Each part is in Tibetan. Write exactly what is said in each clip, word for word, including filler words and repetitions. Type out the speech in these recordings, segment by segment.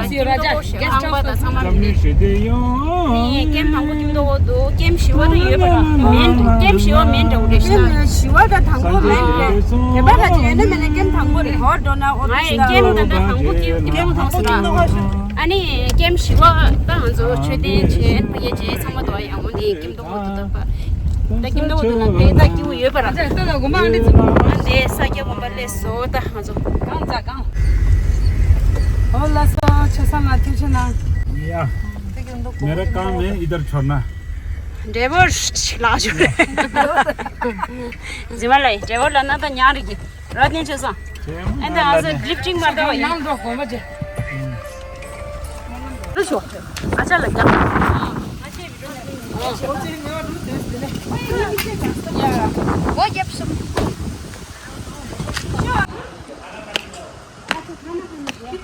ལ་ཁྱིམ་སྡོད་ཤོག་ཁང་པ་དང་ཚང་མ་མི་ནི་ཀེམ་དང་པོ་ཁྱིམ་སྡོད་འདུག་ཀེམ་བཞི་པ་དུ་ཡོད་པ་ལ་མེན། ཀེམ་བཞི་པ་མེན་འདྲ་བོ་རེད་ཤག་བཞི་པ་དང་དང་པོ་མེན་རེད། དེ་པ་ལ་ཅི་ཡོད་ན་མེད་ན་ཀེམ་དང་པོ་རེད། གོ་འགྲོ་ན་ཨོ། ང་ཡི་ཀེམ་དང་དང་པོ་ཁྱིམ་སྡོད་ཚོ་ར། ཨ་ནི་ཀེམ་བཞི་པ་ད་ང་ཚོ་འཕྲོད་བསྟེན་བྱས་ཕ་གི་བྱས་ཚང་མ་དུ་ཡང་འོ་ནི་ཀེམ་ད་ཀིམ་ད་འོ་དུ་ལ་ཕེ་ད་ཀིམ་ཡོད་པ་ར། ད་ལ་གོ་མ་འདི་ཚོ་འདི་ས་སྐྱ་དགོན་པ་སླེབས་སོ། ད་ང་ཚོ་གང་ཙ་གང་། ཨོ་ལགས་སོ། ཆོས་སང་ང་ཐུགས་ཆེ་གནང་། ཡ། मेरा काम है इधर छोड़ना। འབྲས་བུ་ཞིག་ལག་ཞུ་རེད། ཟི་མ་ལ་འབྲས་བུ་ལ་ན་ད་ཉག་རིག་གི་ར་ནི་ཆོས་སང་། ཨེ་ད་ང་ཚོ་ལིབ་ཅིང་མ་འདྲ་བ་ཡིན། ནང་འགྲོ་དགོན་པ་ཅེ། རེད་ཤོ། ཨ་ཅག་ལ་རྒྱག་སྒོ་བརྒྱབ་སོང་།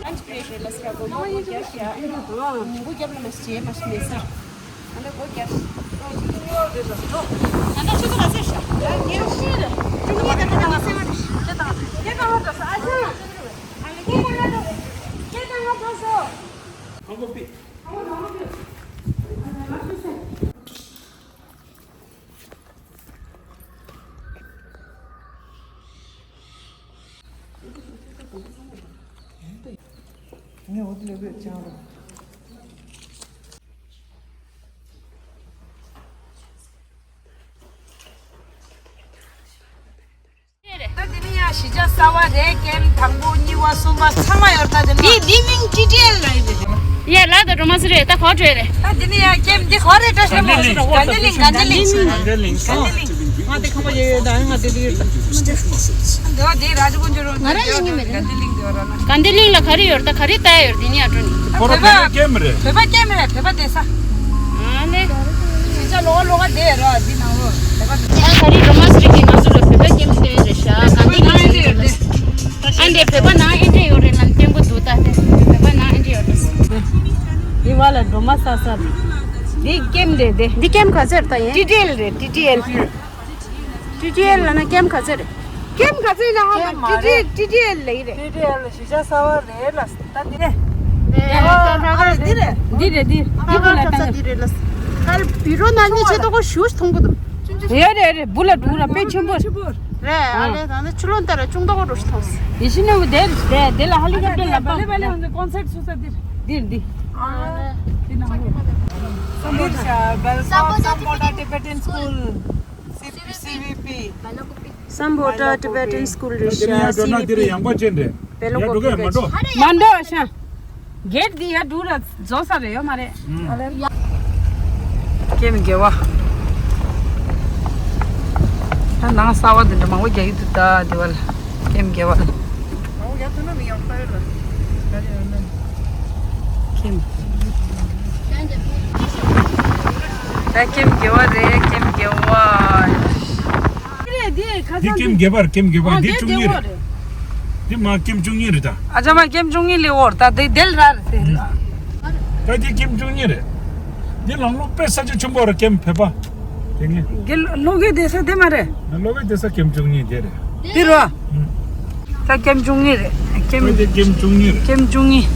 ལན་ཆི་བི་རེད་ལ་སི་ར་སྒོ་མོ་སྒོ་རྒྱབ་ཤ། སྒོ་རྒྱབ་ལ་མ་ཤེས་མ་ཤེས་མེད་ས། ད་ལྟ་སྒོ་རྒྱབ། ད་ལྟ་ཆུ་ཚོད་ག་ཚོད་ཤ། ཉེར་བཞི་རེད། ཆུ་ཚོད་ག་ཚོད་ད་ང་སེ་བ་རེད། ཁྱེད་དང་ཁྱེད་དང་ང་འགྲོ་ས་ཨ་ཅག་ཁྱེད་དང་ང་འགྲོ་ས། ཁྱེད་དང་ང་འགྲོ་ས། ཁང་པ་པི། ཁང་པ་ནང་ལ་པི། ད་འདི་ནི་ཡང་གཞིས་ཆགས་གསར་པ་རེད། ཀེམ་དང་པོ་གཉིས་པ་གསུམ་པ་ཚང་མ་ཡོད་རེད། ད་འདི་ནི་འདི་མིང་ཊི་ཊི་ཨེལ་ལ་ཡིན། ཡ་ལ་ད་འགྲོ་མ་སི་རེད། ད་ག་བར་ཡོད་རེད། ད་འདི་ནི་ཡང་ཀེམ་འདི་ག་བར་རེད། བཀྲ་ཤིས་ལྷ་མོ། ག་འདི་གླིང་། ག་འདི་གླིང་། ག་འདི་གླིང་། ང་དེ་ཁང་པ་ཡོད་ཡོད། ད་ང་དེ་དེ་ཡོད། འདི་བ་དེ་ར་ཇ་ཀུན་ཇོ་རོ། ང་ར་ལ་ཉི་མ་རེད། ག་འདི་གླིང་འདི་བ་ར་ན། ག་འདི་གླིང་ལ་ག་རེ་ཡོད་རེད། ད་ག་རེ་ལྟ་ཡ་ཡོད་རེད། འདི་ནི་ཡ་འགྲོ་ནི། ཁོ་ར་བོད་པའི་ཀེམ་རེད། བོད་པ་ཀེམ་རེད། བོད་པ་བསྡད་ས། ཨ་ནི། ཡིན་ཆ་ལོག་ལོག་བསྡད་ར་འདི་ནང་ལོགས་བོད་པ། ཨ་ག་རེ་འགྲོ་མ་སི་རེད། ཀྱི་ང་ཚོ་ལ་བོད་པའི་ཀེམ་བསྡད་རེད་ཤག་ག་འདི་གླིང་ཨ་འདི་བོད་པ་ནང་ཨེ་འདྲས་ཡོད་རེད་ལབ་སྟོན་གོ་འདུག་ད་དེ་བོད་པ་ནང་ཨེ་འདྲས་ཡོད་རེད། འདི་བ་ལ་འགྲོ་མ་ས་ས། འདི་ཀེམ་རེད་དེ། འདི་ཀེམ་ག་ཚོད་རེད། ད་ཡིན་ཊི་ཊི་ཨེལ་རེད། ཊི་ཊི་ཨེལ། ཊི་ཊི་ཨེལ་ལབ་ན་ཀེམ་ག་ཚོད་རེད། ཀེམ་ག་ཚོད་ལ་ཧ་མ། ཀེམ་མ་ཊི་ཊི་རེད། ཊི་ཊི་ཨེལ་ལབ་ཀྱི་རེད། ཊི་ཊི་ཨེལ་གཞིས་ཆགས་གསར་པ་རེད་ལ། ད་འདི་རེད། འདི་རེད། འདི་རེད། འདི་འདི་གོ་ལ་ད་འདི་རེད་ལ། ད་བི་རོ་ན་ནི་ཆེ་ཏོ་གོ་ཞུ་མཐོང་གོ་དུ། རེད་རེད་རེད། བུ་ལ་འགྲོ་ར་དཔེ་ཆེན་པོ་རེད། རེད། ཨ་ལེ་ད་ནི་ཆུ་ལོན་ལྟར་ཅུང་ཏོ་གོ་འགྲོ་ཞིག་མཐོང་སི། ཡེ་ཤི་ནོ་དེར་དེ་དེ་ལ་ཧ་ལི་ཀབ་ཊར་ལ་པ། ལེ་པ་ལེ་ཧོན་ཀོན་སར་སུ་ས་འདིར་འདིར་འདི། འདི་ན་ཧོ། འདིར་ཤ་བེལ་ཀོམ་སམ་བྷོ་ཊ་ཊི་བེ་ཊན་སི་ཀུལ། སི་བི་པི། སམ་བྷོ་ཊ་ཊི་བེ་ཊན་སི་ཀུལ་རེད་ཤག་སི་བི་པི། ཡང་པ་ཅན་རེད། བེ་ལོ་ཡ་འགྲོ་གི་མ་འགྲོ། མ་འགྲོ་ཤག་གེ་ཊི་འདི་ཡ་འགྲོ་ར་རྫོགས་ས་རེད་ཡོད་མ་རེད། ཀེམ་དགེ་བ། ད་ནང་གསར་པ་འདི་འདྲ་མང་པོ་རྒྱག་གི་འདུག་ད་དེ་བ་ལ་ཀེམ་དགེ་བ་ལ། ཀེམ། ད་ཀེམ་དགེ་བ་རེད། ཀེམ་དགེ་བ། འདི་ཀེམ་དགེ་བ་རེད། ཀེམ་དགེ་བ། འདི་བཅུ་གཉིས་རེད། འདི་མ་ཀེམ་བཅུ་གཉིས་རེད་ད། ཨ་ཅག་མ་ཀེམ་བཅུ་གཉིས་ལས་འོར་ད་དེ་དེལ་ར་རེད་དེ། ད་དེ་ཀེམ་བཅུ་གཉིས་རེད། འདི་ལམ་ལོག་དཔེ་ས་ཆ་ཆེན་པོ་རེད། ཀེམ་བོད་པ། དེ་ངས། དེ་ལོ་གེ་དེ་ས་དེ་མ་རེད། ལོ་གེ་དེ་ས་ཀེམ་བཅུ་གཉིས་དེ་རེད། དེ་རོ། ད་ཀེམ་བཅུ་གཉིས་རེད། ཀེམ། ད་དེ་ཀེམ་བཅུ་གཉིས་རེད། ཀེམ་བཅུ་གཉིས།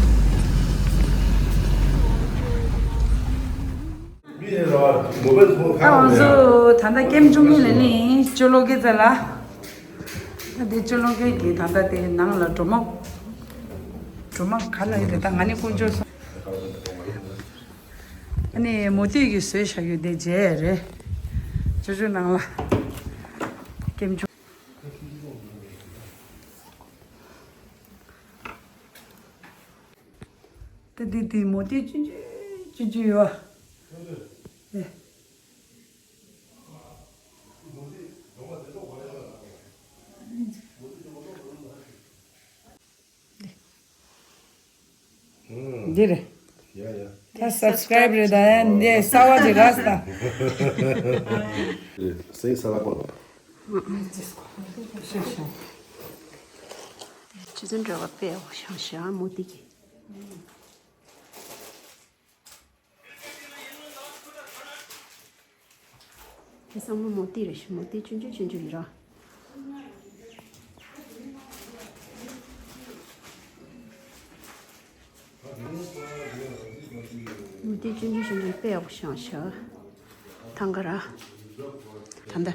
ད་ང་ཚོ་ད་ལྟ་ཀེམ་བཅུ་གཉིས་ལ་ནི་ཅོ་ལོ་གེ་ཙ་ལ། ད་དེ་ཅོ་ལོ་གེ་གི་ད་ལྟ་དེ་ནང་ལ་གྲོ་མ། གྲོ་མ་ག་ལ་ཡོད་རེད། ད་ང་ནི་དཀོན་མཆོག་སོང་། ཨ་ནི་མོ་ཏི་གི་བཟོས་བཞག་ཡོད་དེ་རྗེས་རེད། ཅོ་ཅོ་ནང་ལ། ཀེམ་ཅོ། ཏི་ཏི་ཏི་མོ་ཏི་ཅི་ཅི་ཅི་ཅི་ཡོད། ཨེ། འདི་རེད། ཡ་ཡ། ད་སབ་སི་ཀ་རའིབ་རེད་ད། ཡ་འདི་གསར་པ་ཅིག་རག་སོང་ད། སེང་ས་ལ་པོ། ཆུ་ཚོད་འགྲོ་བ་དཔེ་ཡག་པོ་ཤང་ཤང་མོ་ཏི་གི། དེ་ཚང་མ་མོ་ཏི་རེད་ཤག་མོ་ཏི་ཆུང་ཆུང་ཆུང་ཆུང་ཡིན་ར། མོ་ཏི་ཆུང་ཆུང་ཆུང་ཆུང་དཔེ་ཡག་པོ་ཤང་ཤག་ཐང་ག་ར། ད་འདི།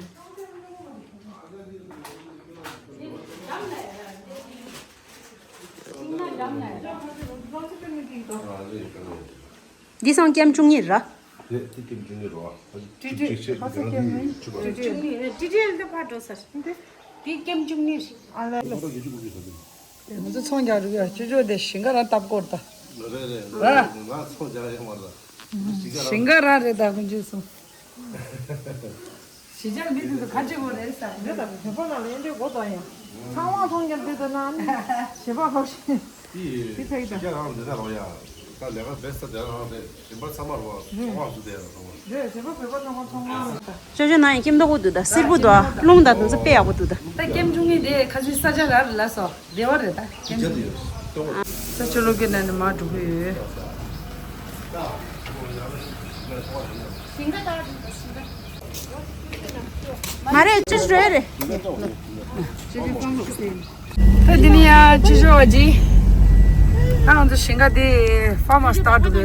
འདི་སང་ཀེམ་བཅུ་གཉིས་ར། དེ་དེ་ཀེམ་བཅུ་གཉིས་རོ། ཏི་ཏི། ཁ་ས་ཀེམ་ནི་ཏི་ཏི་ལ་ཕར་འགྲོ་ས། དེ་ཀེམ་བཅུ་གཉིས། ཨ་ལ། ང་ཚོ་ཚོང་རྒྱག་རུ་ཡ་ཅོ་ཅོ་དེ་ཞིང་ཁ་ར་བཏབ་སྐོར་ད། རེད་རེད། ང་ཚོང་རྒྱག་ཡོད་མ་རེད། ཞིང་ཁ་ར་རེད་ད་ཀུན་ཅི་སོང་། གཞིས་ཆགས་མི་དེ་ཚོ་ཁ་ཆེ་བོ་རེད་ས། འདི་ལྟ་བུ་བོད་པ་ནང་ལ་ཡོང་དུས་གོ་དོན་ཡང་ཚང་མ་མཐོང་རྒྱབ་དེ་ཚོ་ན་ནི་ཞེ་པ་ཧོ་ཤི། དེ་ཕེག་ད། རང་འདི་ལ་ལོ་ཡ། ད་ལས་ཀ་བེ་ས་དེ་རང་རེད། གཞན་པ་ཚང་མ་རོ་ཚོང་ཁང་སུ་དེ་རང་ཚང་མ་རེད། གཞན་པ་བོད་པ་ཚང་མ་ཚང་མ་རེད། ཅོ་ཅོ་ནང་ཡང་སྐྱེམས་ཏོག་པོ་འདུག་ད་སིལ་པོ་འདུག་ཨ་རླུང་དང་དུ་ཚོ་དཔེ་ཡག་པོ་འདུག་ད་ད་སྐྱེམས་ཆུང་ངུ་དེ་ཁ་ཆུའི་ས་ཆ་ར་རེད་ལ་སོ་བདེ་བ་རེད་ད་སྐྱེམས་ཆུང་ངུ། ས་ཆུ་ལོ་ཀེ་ནང་ནས་མར་འགྲོ་གི་ཡོད། མ་རེད་ཅི་ཞིག་རེད། ད་འདི་ནི་ཡ་ཅི་ཞོ་བ་ཅི། ད་ང་ཚོ་ཞིང་ཁ་དེ་ཕར་མ་སྟག་འགྲོ་གི་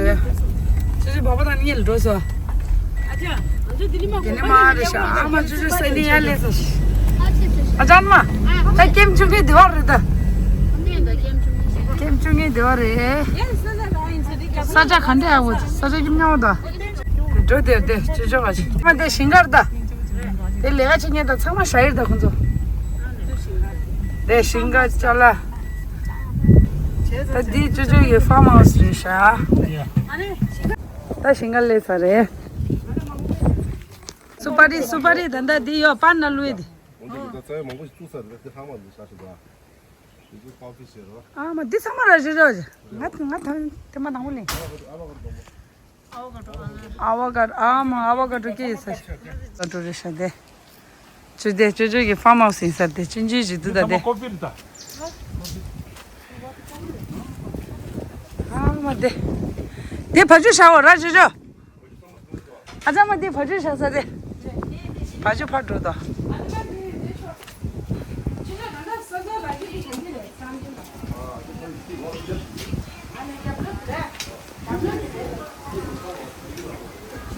ཅི་ཞོ་བ་པ་དང་གཉིས་ལ་འགྲོ་སོ། དེ་ནི་མ་རེད་ཤག་ཨ་མ་ཅི་ཞོ་ས་ནི་ཡ་ལས་སོ། ཨ་ཅག་མ། ད་སྐྱེམས་ཆུང་ངུའི་དེ་བ་རེད་ད། སྐྱེམས་ཆུང་ངུའི་དེ་བ་རེད། ས་ཆ་ག་འདྲ་ཡག་པོ་ས་ཆ་ཁྱིམ་ཉག་པོ་ད། འགྲོ་དེར་དེ་ཅི་ཞོ་བ་ཅི། མ་དེ་ཞིང་ཁར་ད། དེ་ལས་ཀ་བྱེད་མཁན་དང་ཚང་མ་ཞ་ཡིར་དང་ཁོང་ཚོ། དེ་ཞིང་ཁ་ཅ་ལག་ད་འདི་ཅོ་ཅོ་ཡི་ཕརམ་ཧའུ་སི་རེད་ཤག་ད་ཞིང་ཁ་སླེབས་ཚར་རེད། སུ་པ་རི་སུ་པ་རི་ད་ད་འདི་ཡོད་པ་ན་ལུས་དེ། འོན་ཏེ་ད་རྩ་བའི་མང་པོ་ཞིག་བཙུགས་ཚར་རེད་དེ་ལྷག་མ་འདི་ཤ་ཞིག་ད། འདི་ཚོ་ཀོ་ཕི་ཟེར་རོ། ཨ་མ་འདི་ཚང་མ་ར་རི་རོ། ང་ང་ཐང་དེ་མ་དང་པོ་ལེན། ཨ་བ་ཀ་ཨ་མ་ཨ་བ་ཀ་ཏྲོ་སྐྱེས་ས་ཀ་ཏྲོ་རེ་ཤ་དེ། ཅུ་དེ་ཅུ་ཅུ་གི་ཕརམ་ཧའུ་སི་ཡིན་ས་དེ་ཅུན་ཅུན་ཞིག་འདུག་ད་དེ། ཨ་མ་དེ། དེ་བ་ཅུ་ཤ་བོ་ར་ཅུ་ཅུ། ཨ་ཅག་མ་དེ་བ་ཅུ་ཤ་ས་དེ། བ་ཅུ་ཕར་འགྲོ་དོ།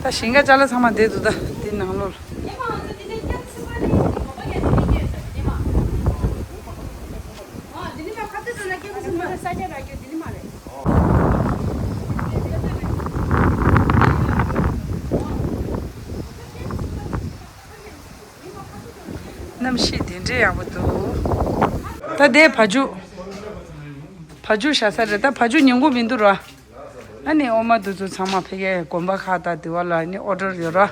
ད་ཞིང་ཁ་ཅ་ལག་ཚང་མ་བསྡད་འདུག་ད་དེ་ནང་ལོགས་ལ། གནམ་གཤིས་དེ་འདྲའི་ཡག་པོ་འདུག་ད་དེ་བ་ཕྱུགས། བ་ཕྱུགས་བཞག་ས་རེད་ད་བ་ཕྱུགས་ཉན་གི་མི་འདུག་ར། ཨ་ནི་ཨོ་མ་དེ་ཚོ་ཚང་མ་ཕ་གིའི་དགོན་པ་ཁག་དང་དེ་བ་ལ་ནི་ཨོ་ཌར་ཡོད་ར།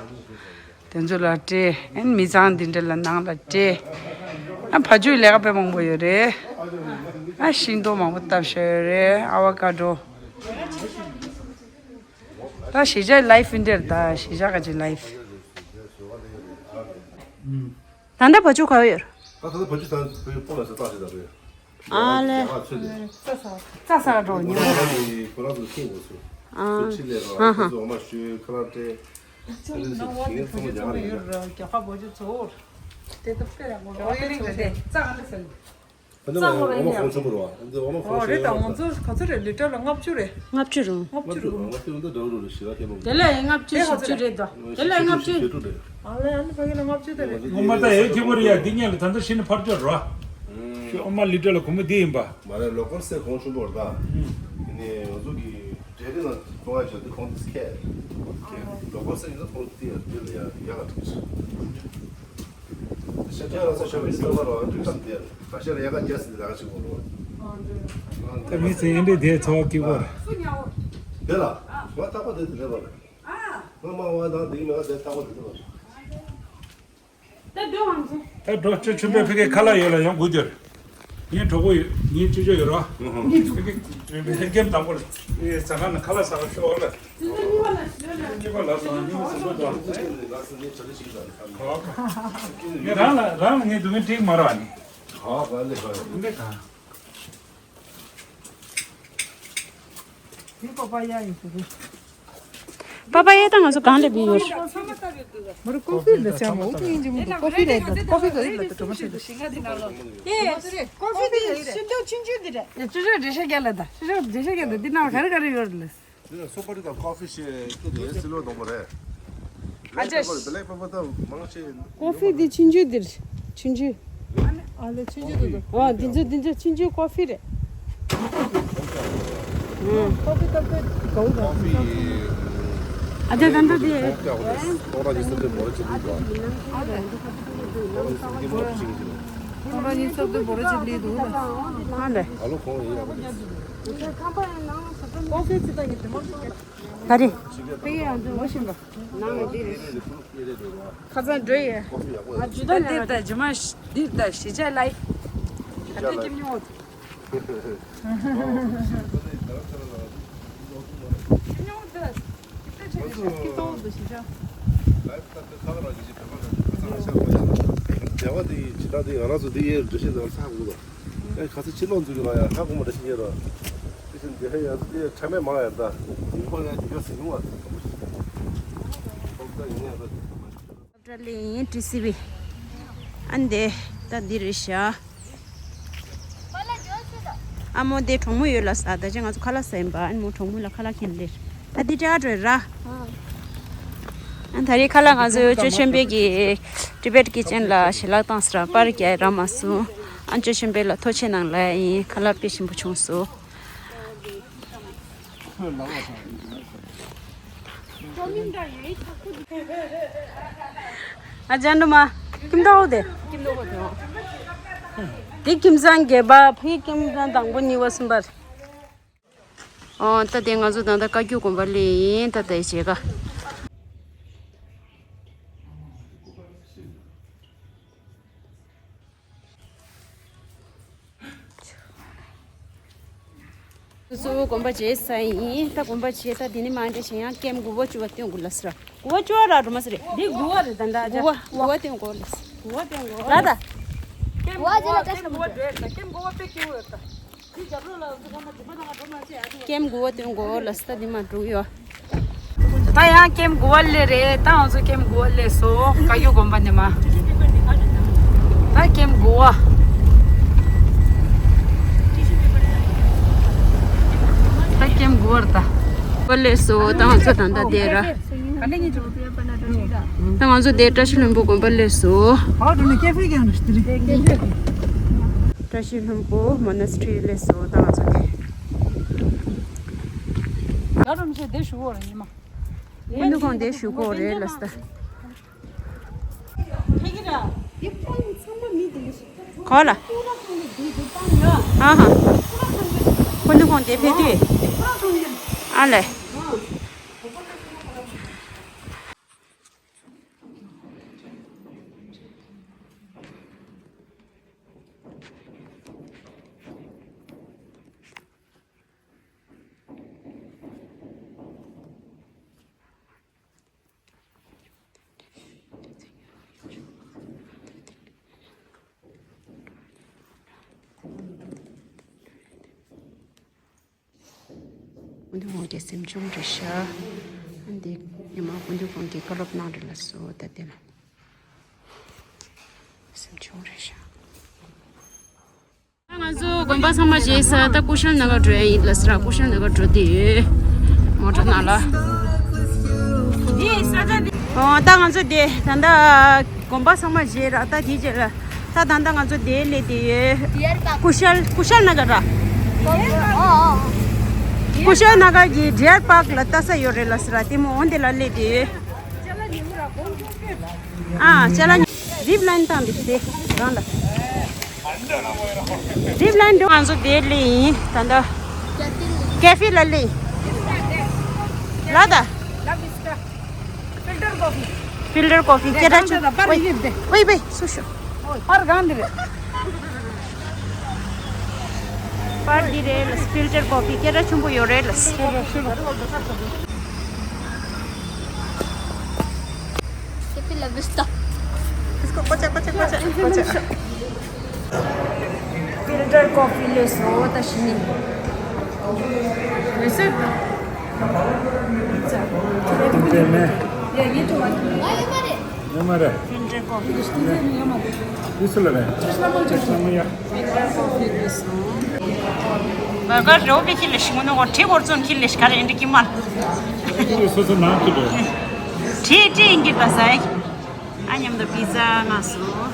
དེ་ཚོ་ལ་སྤྲད། ཨ་ནི་མི་ཚང་འདི་འདྲ་ལ་ནང་ལ་སྤྲད། ཨ་བ་ཕྱུགས་ལས་ཀ་དཔེ་མང་པོ་ཡོད་རེད། ཨ་ཤིང་ཏོག་མང་པོ་བཏབ་བཞག་ཡོད་རེད་ཨ་བ་ཀ་ཏྲོ། ད་གཞིས་ཆགས་ལའིཕ་ཨིན་འདྲ་ད་གཞིས་ཆགས་ག་ཅིག་ལའིཕ། ད་ལྟ་བ་ཕྱུགས་ག་བ་ཡོད། ད་ད་ལྟ་བ་ཕྱུགས་ད་བོད་པོ་ལ་ས་རྟགས་ཞིག་ད་བོད། ཨ་ལེ། རྒྱ་གར་ཚོད་དེ། རྩྭ་ས་རོ་ཉོ། ཁོ་རང་ཚོ་ཁྱིམ་དགོས་སུ། ཨ། སུ་ཁྲི་ལས་རོ་ཨ་ཧ། ཁོ་ཚོ་འོ་མ་ཞོས་ཁ་ལག་སྤྲད། ཨ་ལེ་སུ་ཁྱིམ་ཚང་མ་རྒྱ་གར་ལ་ཡོད། རྒྱ་གར་བ་ཕྱུགས་ཚོ། དེ་ད་དཔེ་ཡག་པོ་རེད། རྩྭ་ཨ་ལེ་ཟེར། ཨ་ནི་འོ་མ་གོང་ཆེན་པོ་རེད་བ། འདི་འོ་མ་གོང་ཆེན་ཡོད་རེད་ད། ང་ཚོ་ག་ཚོད་རེད་ལི་ཊར་ལ་ལྔ་བཅུ་རེད། ལྔ་བཅུ་རུང་། ལྔ་བཅུ་རུང་། ལྔ་བཅུ་རུང་ད་འདྲ་རུང་རེད་ཞེ་དྲག་ཁྱད་པར། དེ་ལ་ཡང་ལྔ་བཅུ་ཞེ་དྲུག་རེད་ད། དེ་ལ་ཡང་ལྔ་བཅུ། ཞེ་དྲུག་རེད། ཨ་ལེ་ཨ་ནི་ཕ་གི་ལ་ལྔ་བཅུ་དེ་རེད། ངོ་མ་ད་ཡོད་ཁྱད་པར་ཡ་འདི་གཉིས་ལ་ད་ལྟ་ཤི་ནི་ཕར་སྐྱོད་རོ། ཤི་འོ་མ་ལི་ཊར་ལ་སྒོར་མོ་འདི་ཡིན་པ། མ་རེད་ལོ་ཀལ་སེ་གོང་ཆུང་པོ་རེད་ད། ཡིན་ནའི་ང་ཚོ་གི་འབྲེལ་འདྲིས་ནང་གཏོང་ཡ་བྱ་འདི་གོང་འདི་ཁེ། ལོ་ཀལ་སེ་ཡིན་ན་གོང་འདི་ཡ་འདི་ལ་ཡ་ཡ་ག་འགྲིག་ཤ་ཁྱེད་རང་ཚོ་ཤ་བའི་སེམས་པ་རོ་འགྲིག་ཙམ་དེ་ཁ་ཤས་ལ་ཡ་ག་རྒྱ་སྲིད་ལ་ག་ཅིག་གོ་རོ། ད་མི་ཚེ་ཡིན་འདྲེ་དེ་འཚོ་བ་སྐྱིད་པོ་རེད། དེ་ལ་ང་ཐག་པ་དེ་དེ་ལས་པ་རེད། ང་མ་བ་དང་དེ་མ་དེ་ཐག་པ་དེ་དེ་པ་རེད། ད་འགྲོ་ཆུ་ཆུ་པའི་ཕ་གིའི་ཁ་ལག་ཡོད་ལ་ཡོང་དགོས་དེར། ངའི་གྲོགས་པོ་ཡོད་ངའི་ཅོ་ཅོ་ཡོད་རོ། ཕ་གི་ལྷན་སྐྱེས་དང་པོ་ལ་ཟ་ཁང་ནས་ཁ་ལག་ཟ་བ་ཤོག་ལ། གཉིས་པ་ལ་ཟ་གཉིས་པ་ཟ་འགྲོ་དང་། ངས་རང་ལ་རང་ལ་ངས་སྡུག་བསྔལ་སྤྲད་མ་ར་ནི། འདི་ག་པ་པ་ཡ་ཡིན་ཟེར་གི། པ་པ་ཡ་ད་ང་ཚོ་གང་ལས་བི་ཡོད། མ་རུ་ཀོ་ཕི་ལ་ཆ་མོ་ཏི་ཡིན་གྱི་མི་འདུག་ཀོ་ཕི་ལ་ཡིན་ཀོ་ཕི་ག་ཡིན་ལ་ཏི་གྲོ་མ་ཤེས་འདུག་ཀོ་ཕི་དེ་ཤིན་ཏུ་ཆུང་ཆུང་དེ་རེད། ཅུ་ཅུ་འགྲེལ་བཤད་རྒྱག་ལ་ད་ཅུ་ཅུ་འགྲེལ་བཤད་རྒྱག་ད་འདི་ནང་ག་རེ་ག་རེ་ཡོད་རེད། འདི་ལ་སུ་པ་རི་དང་ཀོ་ཕི་ཞེས་ཀི་དེ་སི་ལོ་དང་པོ་རེད། ཨ་ཅེ། ཀོ་ཕི་འདི་ཆུང་ཆུང་འདིར་ཆུང་ཆུང་། ཨ་ལེ་ཆུང་ཆུང་འདུག་ཨ་འདི་ཚོ་འདི་ཚོ་ཆུང་ཆུང་ཀོ་ཕི་རེད། ཀོ་ཕི་ད་ཀོ་གའུ་ད། ཨ་ཅེ་ད་འདི་དེ། ཁོང་རང་གཉིས་སུ་དེ་མོ་རེ་ཅི་འདུག་ག་ཁོང་རང་གཉིས་སུ་དེ་མོ་རེ་ཅི་འདུག་འདུག་ཨ་ལེ། ཨ་ལོ་ཁོང་ཡིན་ཡ། ཀོ་ཕི་ཅི་ད་ཡིན་དེ་མོ་ཞིག་ག་ག་རེ། ཕ་གི་ཡང་འཛུལ་མ་ཤེས་པ། ནང་ལ་འདི་རེད། ཁ་སང་འགྲོ་ཡས། ང་ཇུ་ད་འདིར་ད་ཇི་མ་འདིར་ད་གཞིས་ཆགས་ལའིཕ། ད་ལྟ་སྐྱིད་མྱོང་། རྒྱལ་བ་དེ་ཇི་ལྟར་དེ་ང་རང་ཚོ་དེ་ཡེ་འདྲ་ཤེས་དང་ས་ཧ་གོ་ག་ཨེ་ཁ་ཚ་ཕྱི་ལོགས་འཛུལ་གི་ལ་ཡ་ཧ་གོ་མ་འདྲ་ཤེས་ཡེ་ར། དེ་བཞིན་དེ་ཧ་ཡ་ཚོ་དེ་ཁྲ་མེད་མང་ཡ་ད་ཡིན་པ་ཡ་དེ་ག་སེ་ཡོང་བ་ད་ག་མོ་ཤེས་ད་ཡིན་ཡ་ད། སློབ་གྲྭ་ལས་ཡིན་ཊི་སི་བི། ཨ་འདི་ད་འདི་རེད་ཤག་ཨ་མོ་དེ་གྲོགས་མོ་ཡོད་ལ་ས་ད་ཅི་ང་ཚོ་ཁ་ལག་ཟ་ཡིན་པ་ཨ་མོ་གྲོགས་མོ་ལ་ཁ་ལག་ཁྱེར་ལེར། ད་འདི་ཏྲ་ཏྲ་ར། ཨ་ད་རེས་ཁ་ལག་ང་ཚོ་ཅོ་ཆེན་པོའི་གི་ཊི་བེཊ་ཀི་ཅན་ལ་ཞལ་ལག་བཏང་ས་ར་པར་རྒྱག་ར་མ་སོང་། ཨ་ཅོ་ཆེན་པོ་ལ་ཐུགས་རྗེ་གནང་ལ་ཡིན། ཁ་ལག་དཔེ་ཞིམ་པོ་བྱུང་སོང་། ཨ་ཅག་འགྲོ་མ། ཁྱིམ་ཐོག་དེ། དེ་ཁྱིམ་ཚང་བརྒྱད་པ། ཕའི་ཁྱིམ་ཚང་དང་པོ་གཉིས་པ་གསུམ་པ། ཨོ་ད་དེ་ང་ཚོ་ད་ལྟ་བཀའ་བརྒྱུད་དགོན་པ་སླེབས་ཡིན་ད་ལྟའི་བྱེད་ཀ་སོ་སོ་དགོན་པ་མཇལ་ས་ཡིན། ད་དགོན་པ་མཇལ་ད་འདི་ནི་མ་འདྲེ་ཞེ་ཡང་ཀེམ་དགུ་པ་བཅུ་པ་སྟོན་དགོས་ལ་ཟེར། དགུ་པ་བཅུ་པ་ར་འགྲོ་མ་ཟེར་རེད། འདི་དགུ་པ་རེད་ད་འདྲ་དགུ་པ་དགུ་པ་སྟོན་དགོས་ལ་ཟེར། དགུ་པ་སྟོན་དགོས་ལ་ད། ཀེམ་དགུ་པ་ཀེམ་དགུ་པ་འདྲེ་ཀེམ་དགུ་པ་དཔེ་སྐྱིད་པོ་ཡོད་ད། འདི་རྒྱབ་ལོགས་ལ་འདི་ཁ་མ་འདི་མ་ད་ང་འགྲོ་མ་ཟེར་ཡ་འདི། ཀེམ་དགུ་པ་སྟོན་དགོས་ལ་ཟེར་ད་འདི་མ་འགྲོ་གི་ཡོད། ད་ཡང་ཀེམ་དགུ་པ་སླེབས་རེད། ད་ང་ཚོ་ཀེམ་དགུ་པ་སླེབས་སོང་། བཀའ་བརྒྱུད་དགོན་པ་ནས་མ། ད་ཀེམ་དགུ་པ། ད་ཀེམ་དགུ་པར་ད། དགུ་པ་སླེབས་སོང་། ད་ང་ཚོ་ད་ལྟ་བསྡད་ར། ད་ང་ཚོ་བསྡད་བཀྲ་ཤིས་ལྷུན་པོ་དགོན་པ་སླེབས་སོང་། བཀྲ་ཤིས་ལྷུན་པོ་མོ་ན་སི་ཊི་རི་སླེབས་སོང་། ད་ང་ཚོ་བསྡད། ད་རུམ་ཆེ་བསྡད་ཞུ་བོ་ར་ཉི་མ། ཨེ་ནུ་ཁོང་དེ་ཞུ་གོ་རེད་ལ་སྟ། ག་ལ། ཨ་ཧ། ཨེ་ནུ་ཁོང་དེ་ཕེ་དུས། ཨ་ལེ། ཀུན་འདུས་ཁོང་གི་གཟིམ་ཆུང་རེད་ཤག་ཨ་འདི་ཉི་མ་ཀུན་འདུས་ཁོང་གི་བཀའ་སློབ་གནང་རེད་ལ་སོ་ད་དེ་ལ་གཟིམ་ཆུང་རེད་ཤག་ང་ཚོ་དགོན་པ་ཚང་མ་བརྗེས་ས་ད་ཀུ་ཤལ་ནང་ག་འགྲོ་ཡ་ཡིན་ལ་ཟེར། ཀུ་ཤལ་ནང་ག་འགྲོ་དེ་ཡོད། མོ་ཊ་ནང་ལ། ཨོ་ད་ང་ཚོ་དེ་ད་ལྟ་དགོན་པ་ཚང་མ་བརྗེས་ར་ད་དེ་རྗེས་ལ་ད་ད་ལྟ་ང་ཚོ་དེ་སླེབས་དེ་ཡོད། ཀུ་ཤལ་ཀུ་ཤལ་ནང་ག་ར། ཀུ་ཤལ་ནང་ག་གི་ཌི་ཡར་པཱག་ལ་ལྟ་ས་ཡོད་རེད་ལ་ཟེར། དེ་མོ་འོན་དེ་ལ་སླེབས་དེ་ཡོད། ཨ་ཅ་ལག་རིབ་ལ་ཡིན་དང་འདི་དེ་རང་ལ། རིབ་ལ་ཡིན་འགྲོ། ང་ཚོ་དེ་ལ་ཡིན་ད་ལྟ། ཀེ་ཧྥེ་ལ་ལ་ཡིན། ལ་ད། ཕིལ་ཊར་ཀོ་ཕི་སྐད་གྲགས་ཆེ། ཝེ་ཝེ་སུ་ཤོ། པར་གང་འདི་རེད། པར་འདི་རེད་ལ་ཕིལ་ཊར་ཀོ་ཕི་སྐད་གྲགས་ཆེན་པོ་ཡོད་རེད་ལ། Hasta la vista. ཕིལ་ཊར་ཀོ་ཕི་སླེབས་སོང་ད་ཤི་ནི། ཡོད་མ་རེད། ཕིལ་ཊར་ཀོ་ཕི། ཡིན་སུ་ལ་རེད། ཅེས་ལ་མ་ཅེས་ལ་མ་ཡ། བར་གར་རོ་པི་ཁི་ལེ་ཤི་ངོ་ནོ་གོ་ཁྲི་གོར་ཙོན་ཁི་ལེ་ཤི་ག་རེ་འདི་ཀི་མ། ཁི་ལེ་སོ་སོ་ནང་ཁི་ལེ། ཁྲི་ཁྲི་ཨིན་གི་པ་ཟ་ཡ། ཨ་མཉམ་དུ་པི་ཛ་མངགས་སོང་།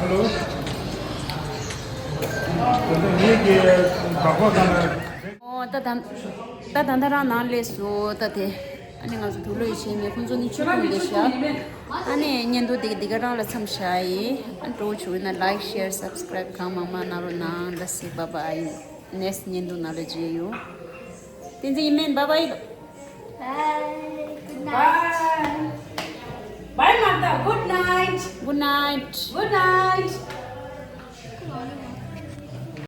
ཧེ་ལོ། ད་ལྟ་ངེད་ཀྱི་བག་བག་གང་ལ། ཨོ་ད་ད་ད་ད་ད་རང་ནང་སླེབས་སོང་ད་དེ། ཨ་ནི་ང་ཚོ་དུག་ལོག་ཡོད་བྱས་ནས་ཁོང་ཚོ་ནི་ཆུ་འཐུང་བསྡད་ཤག་ཨ་ནི་བརྙན་ཐུང་དེ་འདི་ག་རང་ལ་མཚམས་བཞག་ཡིན། ཨ་སྤྲོ་བོ་བྱུང་ན་ལའིཀ་ཤེར་སབ་སི་ཀྲའིབ་གང་མང་མང་གནང་རོགས་གནང་། ལ་སི་བྷའི་བྷའི། ནེགསི་བརྙན་ཐུང་ནང་ལ་མཇལ་ཡོང་། བསྟན་འཛིན་ཡིན་མིན་བྷའི་བྷའི། Bye. Good night. Bye, Mata. Good night. Good night. Good night.